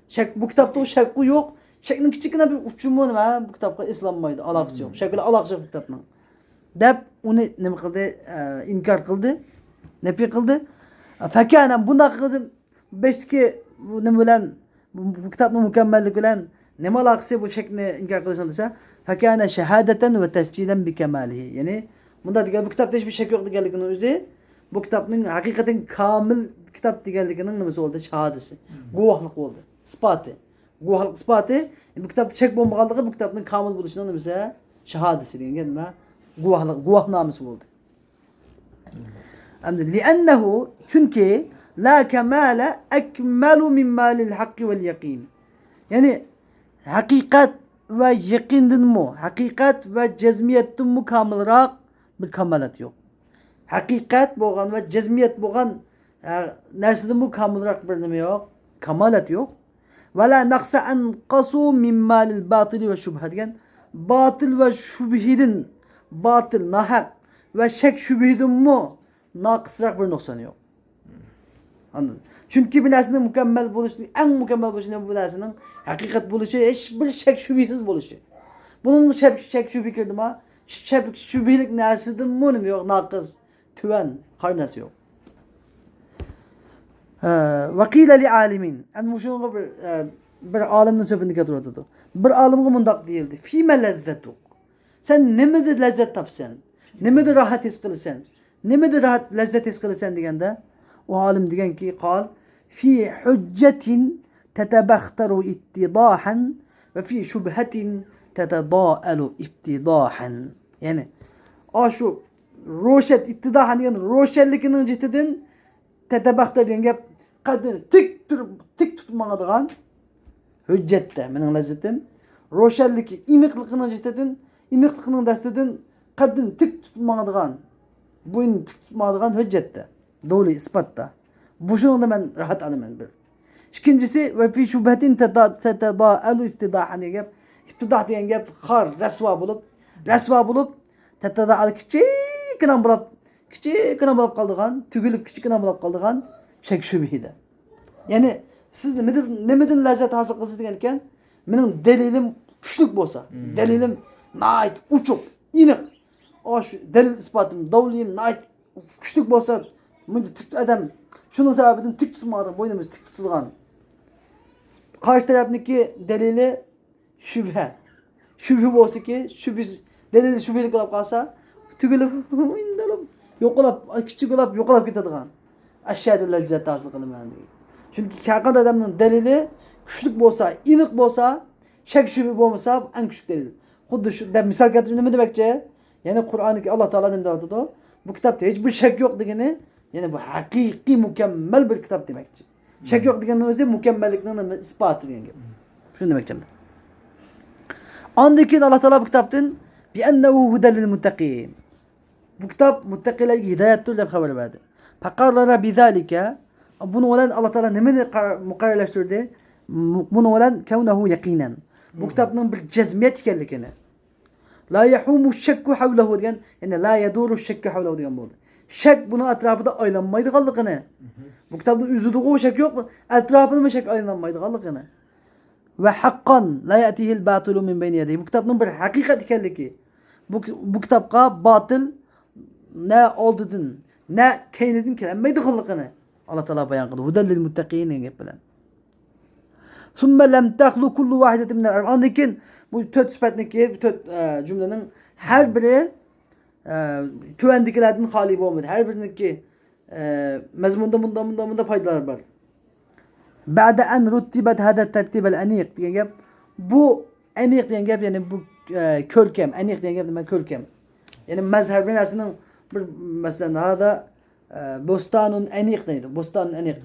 شەك، بۇ كىتابتا شەكقۇ يوق. شەكنىڭ كىچىككىنە بىر ئۇچىمۇ نېمە، بۇ كىتابقا ئېسىلالمايدۇ، ئالاقىسى يوق. مم. شەك بىلەن ئالاقىسى يوق بۇ كىتابنىڭ. دەپ ئۇنى نېمە قىلدى؟ ئە، ئىنكار قىلدى، نەپى قىلدى. فكان، بۇنداق قىلدى. بېشتىكى بۇ نېمە بىلەن، بۇ، بۇ كىتابنىڭ مۇكەممەللىكى بىلەن نېمە ئالاقىسى بۇ شەكنى ئىنكار قىلىشنىڭ دېسە، فكان شهادة وتسجيلا بكماله. يەنى مۇنداق دېگەن، بۇ كىتابتا ھېچبىر شەك يوق دېگەنلىكىنىڭ ئۆزى بۇ كىتابنىڭ ھەقىقەتەن كامىل كىتاب دېگەنلىكىنىڭ نېمىسى بولدى؟ شاھادىسى. مم. گۇۋاھلىق بولدى. ئىسپاتى. گۇۋاھلىق ئىسپاتى. بۇ كىتابتا شەك بولمىغانلىقى بۇ كىتابنىڭ كامىل بولۇشىنىڭ نېمىسى؟ شاھادىسى دېگەن گەپ نېمە؟ گۇۋاھلىق، گۇۋاھنامىسى بولدى. ئەمدى لأنه، چۈنكى، لا كمال أكمل من مال الحق واليقين. يەنى ھەقىقەت ۋە يېقىندىنمۇ، ھەقىقەت ۋە جەزمىيەتتىنمۇ كامىلراق بىر كامالەت يوق. ھەقىقەت بولغان ۋە جەزمىيەت بولغان، ئە، نەرسىدىنمۇ كامىلراق بىر نېمە يوق، كامالەت يوق. ولا نقص أنقص من مال الباطل والشبهة دېگەن، باتىل ۋە شۈبھىدىن، باتىل، ناھەق ۋە شەك شۈبھىدىنمۇ ناقىسراق بىر نۇقسان يوق. ئاندىن، چۈنكى بىر نەرسىنىڭ مۇكەممەل بولۇشى، ئەڭ مۇكەممەل بولۇشى نېمە؟ بۇ نەرسىنىڭ ھەقىقەت بولۇشى، ھېچ بىر شەك شۈبھىسىز بولۇشى. بۇنىڭدا شەك، شەك شۈبھە كىردىما؟ شەك شۈبھىلىك نەرسىدىنمۇ نېمە يوق؟ ناقىس، تۆۋەن، قارا نەرسە يوق. ھە، وقيل لعالم. ئەمدى مۇشۇنىڭغا بىر، ئە، بىر ئالىمنىڭ سۆزىنى كەلتۈرۈۋاتىدۇ. بىر ئالىمغا مۇنداق دېيىلدى: فيما لذتك؟ سەن نېمىدە لەززەت تاپىسەن؟ نېمىدە راھەت ھېس قىلىسەن؟ نېمىدە راھەت، لەززەت ھېس قىلىسەن دېگەندە، ئۇ ئالىم دېگەنكى، قال: في حجة تتبختر اتضاحا وفي شبهة تتضاءل افتضاحا. يەنى، ئاشۇ روشەن، ئىتتىداھەن دېگەن روشەنلىكىنىڭ جېھىتىدىن، تەتەبەختەر دېگەن گەپ، قەددىنى تىك تۇرۇپ، تىك تۇتۇپ ماڭىدىغان ھۆججەتتە مېنىڭ لەززىتىم. روشەنلىكى، ئېنىقلىقىنىڭ جېھىتىدىن، ئېنىقلىقىنىڭ دەستىدىن قەددىنى تىك تۇتۇپ ماڭىدىغان، بوينىنى تىك تۇتۇپ ماڭىدىغان ھۆججەتتە، دەلىل، ئىسپاتتا. بۇشۇنىڭدا مەن راھەت ئالىمەن بىر. ئىككىنچىسى، وفي شبهة تتضاءل افتضاحا دېگەن گەپ. ئىفتىداھ دېگەن گەپ خار، رەسۋا بولۇپ، رەسۋا بولۇپ، تەتەدائەل، كىچىككىنە بولاپ، كىچىككىنە بولاپ قالىدىغان، تۈگۈلۈپ كىچىككىنە بولاپ قالىدىغان شەك شۈبھىدە. يەنى سىز نېمىدىن، نېمىدىن لەززەت ھاسىل قىلىسىز دېگەن ئىكەن، مېنىڭ دەلىلىم كۈچلۈك بولسا، دەلىلىم ناھايىتى ئوچۇق، ئېنىق، ئاشۇ دەلىل ئىسپاتىم، داۋلىيىم ناھايىتى كۈچلۈك بولسا، مۇنداق تىك ئادەم شۇنىڭ سەۋەبىدىن تىك تۇتمايدىغان، بوينىمىز تىك تۇتىدىغان. قارشى تەرەپنىڭكى دەلىلى شۈبھە. شۈبھە بولسىكى، شۈبھە، دەلىلى شۈبھىلىك بولۇپ قالسا، تۈگۈلۈپ، ئىندىلىپ، يوقىلاپ، كىچىك بولاپ، يوقاپ كېتىدىغان. ئەشەددۇ لەززەت ھاسىل قىلىمەن دېگەن. چۈنكى ھەرقانداق ئادەمنىڭ دەلىلى كۈچلۈك بولسا، ئېنىق بولسا، شەك شۈبھە بولمىسا، ئەڭ كۈچلۈك دەلىل. خۇددى شۇ دەپ مىسال كەلتۈرۈپ نېمە دېمەكچى؟ يەنى قۇرئاندىكى ئاللا تائالا نېمە دەۋاتىدۇ؟ بۇ كىتابتا ھېچبىر شەك يوق دېگىنى، يەنى بۇ ھەقىقىي مۇكەممەل بىر كىتاب دېمەكچى. شەك يوق دېگەننىڭ ئۆزى مۇكەممەللىكنىڭ نېمە؟ ئىسپاتى دېگەن گەپ. شۇنى دېمەكچى. ئاندىن كېيىن ئاللا تائالا بۇ كىتابتىن بىئەننەھۇ ھۇدەل لىل مۇتتەقىن. بۇ كىتاب مۇتتەقىلەرگە ھىدايەتتۇر دەپ خەۋەر بەردى. پەقەررەرە بىزالىكە. بۇنىڭ بىلەن ئاللا تائالا نېمىنى قا-، مۇقەررەرلەشتۈردى؟ مۇ-، بۇنىڭ بىلەن كەۋنەھۇ يەقىنەن. بۇ كىتابنىڭ بىر جەزمىيەت ئىكەنلىكىنى. لا يەھۇمۇ شەككۇ ھەۋلەھۇ دېگەن، يەنى لا يەدۇرۇ شەككۇ ھەۋلەھۇ دېگەن بولدى. شەك بۇنىڭ ئەتراپىدا ئايلانمايدىغانلىقىنى. بۇ كىتابنىڭ ئۆزىدىغۇ شەك يوق، ئەتراپىدىمۇ شەك ئايلانمايدىغانلىقىنى. ۋە ھەققان لا يەتىھىل باتىلۇ مىن بەينى يەدەيھى. بۇ كىتابنىڭ بىر ھەقىقەت ئىكەنلىكى. بۇ، بۇ كىتابقا باتىل نە ئالدىدىن، نە كەينىدىن كېلەلمەيدىغانلىقىنى ئاللا تائالا بايان قىلدى. ھۇدەل لىل مۇتتەقىن دېگەن گەپ بىلەن. ثم لم تخل كل واحدة من الأربعة. ئاندىن كېيىن بۇ تۆت سۈپەتنىڭكى، بۇ تۆت، ئە، جۈملىنىڭ ھەر بىرى، ئە، تۆۋەندىكىلەردىن خالىي بولمىدى. ھەر بىرىنىڭكى، ئە، مەزمۇندا مۇنداق، مۇنداق، مۇنداق پايدىلار بار. بعد أن رتبت هذا الترتيب الأنيق دېگەن گەپ. بۇ ئەنىق دېگەن گەپ، يەنى بۇ، ئە، كۆركەم. ئەنىق دېگەن گەپ نېمە؟ كۆركەم. يەنى مەزھەر بىر نەرسىنىڭ بىر، مەسىلەن، ھازىر ئە، بوستانۇن ئەنىق دەيدۇ. بوستانۇن ئەنىق.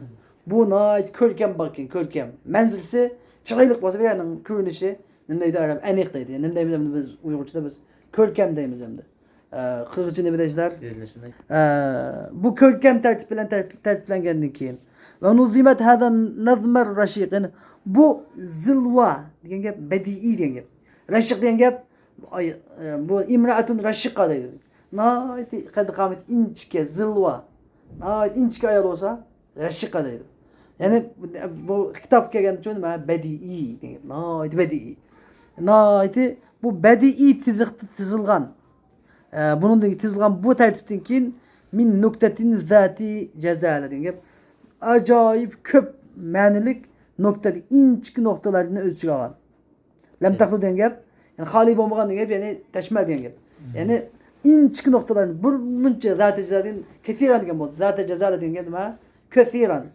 بۇ ناھايىتى كۆركەم باغ ئىكەن، كۆركەم. مەنزىرىسى چىرايلىق بولسا، بۇ يەرنىڭ كۆرۈنۈشى، نېمە دەيدۇ ئەرەب؟ ئەنىق دەيدۇ. يەنى نېمە دەيمىز ئەمدى بىز ئۇيغۇرچىدا؟ بىز كۆركەم دەيمىز ئەمدى. ئە، قىرغىزچە نېمە دەيسىلەر؟ ئە، بۇ كۆركەم تەرتىپ بىلەن تەرتىپ-، تەرتىپلەنگەندىن كېيىن. ونظمت هذا النظم الرشيق. يەنى بۇ زىلۋا دېگەن گەپ، بەدىئىي دېگەن گەپ. رەشىق دېگەن گەپ، ئاي، ئە، بۇ ئىمرائەتۇن رەشىقا دەيدۇ. ناھايىتى قەددى قامىتى ئىنچىكە، زىلۋا. ناھايىتى ئىنچىكە ئايال بولسا، رەشىقا دەيدۇ. يەنى بۇ كىتاب كەلگەندىچۇ نېمە؟ بەدىئىي دېگەن گەپ. ناھايىتى بەدىئىي. ناھايىتى بۇ بەدىئىي تىزىقتا تىزىلغان. ئە، بۇنىڭدىن تىزىلغان بۇ تەرتىپتىن كېيىن مىن نۇكتەتىن زاتى جەزالە دېگەن گەپ. ئاجايىپ كۆپ مەنىلىك نۇكتە، ئىنچىكە نۇقتىلارنى ئۆز ئىچىگە ئالغان. لەم تەخلۇ دېگەن گەپ، يەنى خالىي بولمىغان دېگەن گەپ، يەنى تەشمەل دېگەن گەپ. يەنى ئىنچىكە نۇقتىلارنى، بىر مۇنچە زاتى جەزالە دېگەن، كەسىرەن دېگەن بولدى. زاتى جەزالە دېگەن گەپ نېمە؟ كەسىرەن.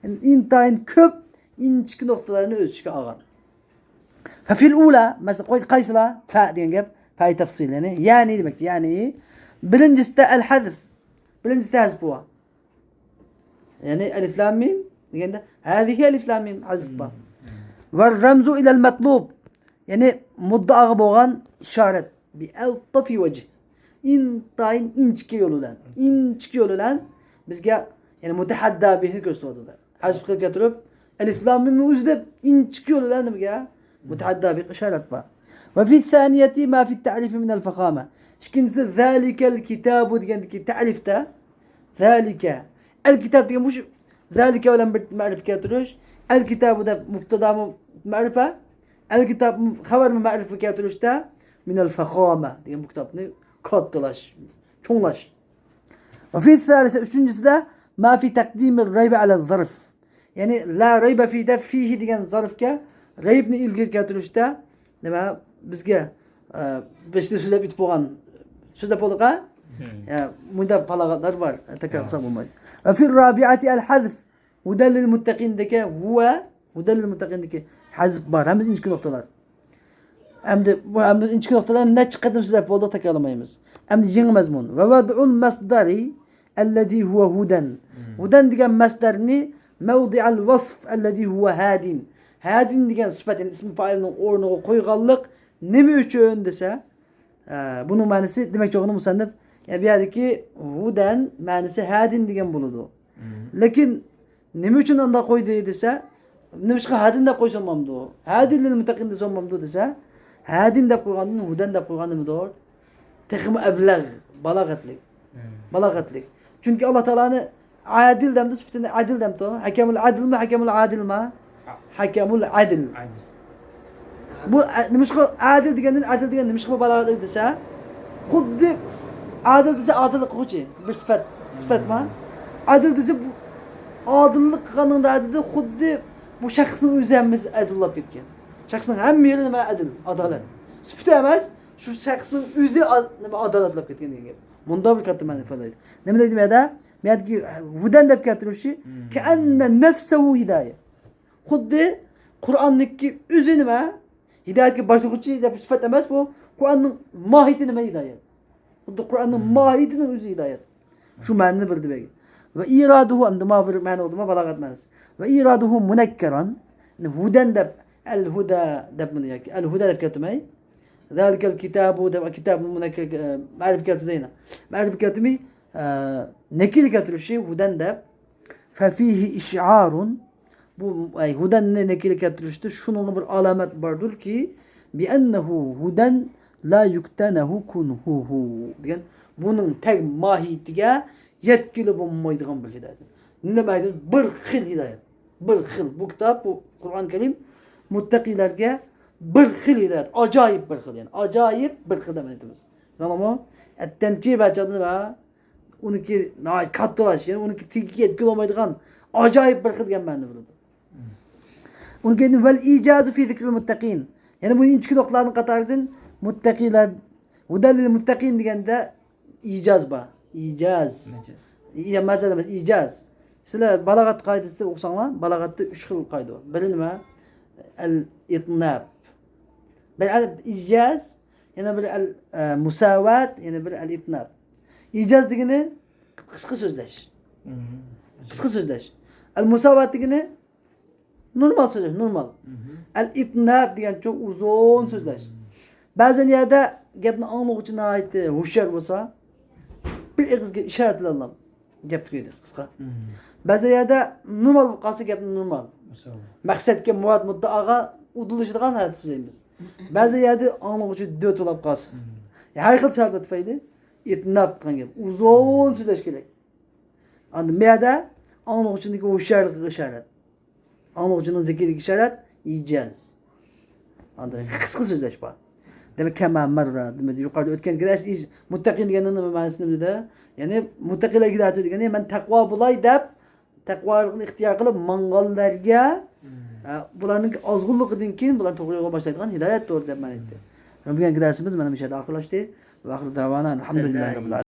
يەنى ئىنتايىن كۆپ ئىنچىكە نۇقتىلارنى ئۆز ئىچىگە ئالغان. ففي الأولى، مەسىلەن، قاي-، قايسىلار؟ فە دېگەن گەپ، فەي تەفسىل، يەنى، يەنى دېمەكچى، يەنى، بىرىنچىسىدە ئەل ھەزف، بىرىنچىسىدە ھەزف بار. يەنى، ئەلىف لام مىم دېگەندە، ھەزىھى ئەلىف لام مىم، ھەزف بار. ۋە رەمزۇ ئىلەل مەتلۇب، يەنى، مۇددىئاغا بولغان ئىشارەت، بىئەلتەفى ۋەجھ، ئىنتايىن ئىنچىكە يول بىلەن، ئىنچىكە يول بىلەن بىزگە، يەنى، مۇتەھەددا بىھنى كۆرسىتىۋاتىدۇ. ھەزف قىلىپ كەلتۈرۈپ، ئەلىف لام مىمنى ئۆزى دەپ ئىنچىكە يول بىلەن نېمىگە؟ مۇتەھەددا بىھقا ئىشارەت بار. ۋە فىس سانىيەتى ما فىت تەئرىفى مىنەل فەخامە. ئىككىنچىسى، زالىكەل كىتابۇ دېگەندىكى تەئرىفتە، زالىكە. ئەل كىتاب دېگەن مۇشۇ زالىكە بىلەن بىر مەرىپە كەلتۈرۈش. ئەل كىتابۇ دەپ مۇبتادامۇ مەرىپە، ئەل كىتاب خەۋەرمۇ مەرىپە كەلتۈرۈشتە مىنەل فەخامە دېگەن بۇ كىتابنى كاتتىلاش، چوڭلاش. ۋە فىس سالىسە، ئۈچىنچىسىدە، ما فى تەقدىمىر رەيبە ئەلەز زەرف. يەنى، لا رەيبە فى دە فىھى دېگەن زەرفكە رەيبنى ئىلگىرى كەلتۈرۈشتە، نېمە، بىزگە، ئە، بېشىدا سۆزلەپ ئۆتۈپ بولغان، سۆزلەپ بولدۇق، ھە؟ مۇنداق پالاغاتلار بار، تەكرار قىلساق بولمايدۇ. ۋە فىر رابىئەتى ئەل ھەزف. ھۇدەل لىل مۇتتەقىندىكى ھۇۋە، ھۇدەل لىل مۇتتەقىندىكى ھەزف بار. ھەممىسى ئىنچىكە نۇقتىلار. ئەمدى بۇ ھەممىسى ئىنچىكە نۇقتىلار نەچچە قېتىم سۆزلەپ بولدۇق، تەكرارلىمايمىز. ئەمدى يېڭى مەزمۇن. ۋە ۋەدئۇل مەسدەرى ئەللەزى ھۇۋە ھۇدەن. ھۇدەن دېگەن مەسدەرنى مەۋدىئەل ۋەسف ئەللەزى ھۇۋە ھادىن. ھادىن دېگەن سۈپەت، يەنى ئىسمى پائىلنىڭ ئورنىغا قويغانلىق نېمە ئۈچۈن دېسە، ئە، بۇنىڭ مەنىسى دېمەكچى بولغىنى مۇسەننىپ، يەنى بۇ يەردىكى ھۇدەن مەنىسى ھادىن دېگەن بولىدۇ. لېكىن نېمە ئۈچۈن ئانداق قويدى دېسە، نېمىشقا ھادىن دەپ قويسا بولمامدۇ؟ ھادىن لىل مۇتتەقىن دېسە بولمامدۇ دېسە، ھادىن دەپ قويغاندىن ھۇدەن دەپ قويغان نېمىدۇر؟ تېخىمۇ ئەبلەغ، بالاغەتلىك. بالاغەتلىك. چۈنكى ئاللا تائالانى ئادىل دەمدۇ، سۈپىتىنى ئادىل دەمدۇ. ھەكەمۇل ئادىلمۇ، ھەكەمۇل ئادىلما؟ ھەكەمۇل ئادىل. بۇ، ئە، نېمىشقا ئادىل دېگەندىن، ئادىل دېگەن نېمىشقا بالاغەتلىك دېسە، خۇددى ئادىل دېسە ئادىللىق قىلغۇچى. بىر سۈپەت، سۈپەتما؟ ئادىل دېسە بۇ ئادىللىق قىلغاننىڭدا ئادىل، خۇددى بۇ شەخسنىڭ ئۆزى ھەممىسى ئادىل بولۇپ كەتكەن. شەخسنىڭ ھەممە يېرى نېمە؟ ئادىل، ئادالەت. سۈپىتى ئەمەس، شۇ شەخسنىڭ ئۆزى ئا-، نېمە، ئادالەتلەپ كەتكەن دېگەن گەپ. مۇنداق بىر كاتتا مەنىنى ئىپادىلەيدۇ. نېمە دەيدۇ بۇ يەردە؟ بۇ يەردىكى ھۇدەن دەپ كەلتۈرۈشى، كەئەننە نەفسەھۇ ھىدايە. خۇددى قۇرئاننىڭكى ئۆزى نېمە؟ ھىدايەتكە باشلىغۇچى دەپ سۈپەت ئەمەس بۇ. قۇرئاننىڭ ماھىيىتى نېمە؟ ھىدايەت. خۇددى قۇرئاننىڭ ماھىيىتىنىڭ ئۆزى ھىدايەت. شۇ مەنىنى بىلدى بەگ. ۋە ئىرادۇھۇ، ئەمدى ما بىر مەنە بولدىما، بالاغەت مەنىسى. ۋە ئىرادۇھۇ مۇنەككەران. ھۇدەن دەپ، ئەل ھۇدە دەپ بۇنى ياكى ئەل ھۇدە دەپ كەتمەي. زالىكەل كىتابۇ دەپ، كىتاب مۇنەككەر، ئە، مەرىپە كەتمەي. مەرىپە كەتمەي، ئە، نەكىرە كەتۈرۈشى ھۇدەن دەپ. فەفىھى ئىشئارۇن. بۇ، ئەي، ھۇدەننى نەكىرە كەلتۈرۈشتە شۇنىڭغا بىر ئالامەت باردۇركى، بىئەننەھۇ ھۇدەن لا يۇكتەنەھۇ كۇنھۇھۇ دېگەن، بۇنىڭ تەگ ماھىيىتىگە يەتكىلى بولمايدىغان بىر ھىدايەت. نېمە دېمەيدۇ؟ بىر خىل ھىدايەت. بىر خىل. بۇ كىتاب، بۇ قۇرئان كەرىم مۇتتەقىلەرگە بىر خىل ھىدايەت. ئاجايىپ بىر خىل، يەنى ئاجايىپ بىر خىل دەپ ئېيتىمىز. ئاڭلىدىڭلارمۇ؟ ئەتتەنكى بەچاقدا نېمە؟ ئۇنىڭكى ناھايىتى كاتتىلاش، يەنى ئۇنىڭكى تېگىگە يەتكىلى بولمايدىغان ئاجايىپ بىر خىل دېگەن مەنىنى بىلىدۇ. ئۇنىڭ كەينىدىن ۋەل ئىجازۇ فى زىكرىل مۇتتەقىن. يەنى بۇ ئىنچىكە نۇقتىلارنىڭ قاتارىدىن مۇتتەقىلەر، ھۇدەل لىل مۇتتەقىن دېگەندە ئىجاز بار. ئىجاز. مەجاز. ئىجاز ئەمەس، ئىجاز. سىلەر بالاغەت قائىدىسىدە ئوقۇساڭلار، بالاغەتتە ئۈچ خىل قائىدە بار. بىرى نېمە؟ ئەل ئىتناب. بىر ئەل ئىجاز، يەنە بىر ئەل، ئە، مۇساۋات، يەنە بىر ئەل ئىتناب. ئىجاز دېگىنى قىسقا سۆزلەش. قىسقا سۆزلەش. ئەل مۇساۋات دېگىنى نورمال سۆزلەش، نورمال. ئەل ئىتناب دېگەنچۇ ئۇزۇن سۆزلەش. بەزەن يەردە گەپنى ئاڭلىغۇچى ناھايىتى ھوشيار بولسا، بىر ئېغىز گەپ ئىشارەت بىلەنلا گەپ تۈگەيدۇ، قىسقا. بەزى يەردە نورمال بولۇپ قالسا، گەپنى نورمال. مەقسەتكە، مۇراد، مۇددىئاغا ئۇدۇللىشىدىغان ھالەتتە سۆزلەيمىز. بەزى يەردە ئاڭلىغۇچى دۆت بولاپ قالسا. ھەر خىل سەۋەبلەر تۈپەيلى ئىتناب قىلغان گەپ. ئۇزۇن سۆزلەش كېرەك. ئاندىن بۇ يەردە ئاڭلىغۇچىنىڭكى ھوشيارلىقىغا ئىشارەت. ئاڭلىغۇچىنىڭ زېكىيلىكىگە ئىشارەت، ئىجاز. ئاندىن قىسقا سۆزلەش بار. دېمەك، كەما مەررە، دېمەك، يۇقىرىدا ئۆتكەن كېلەش، ئىج-، مۇتتەقىن دېگەننىڭ نېمە مەنىسى نېمىدە؟ يەنى مۇتتەقىنلەر ھىدايەت دېگەن، يەنى مەن تەقۋا بولاي دەپ، تەقۋالىقنى ئىختىيار قىلىپ ماڭغانلارغا، ئە، بۇلارنىڭ ئازغۇنلۇقىدىن كېيىن بۇلار توغرا يولغا باشلايدىغان ھىدايەتتۇر دەپ مەنە ئېيتتى. بۈگۈنكى دەرسىمىز مانا مۇشۇ يەردە ئاخىرلاشتى. ۋە ئاخىرۇ دەۋانا ئەلھەمدۇلىللاھى رەببىل ئالەمىن.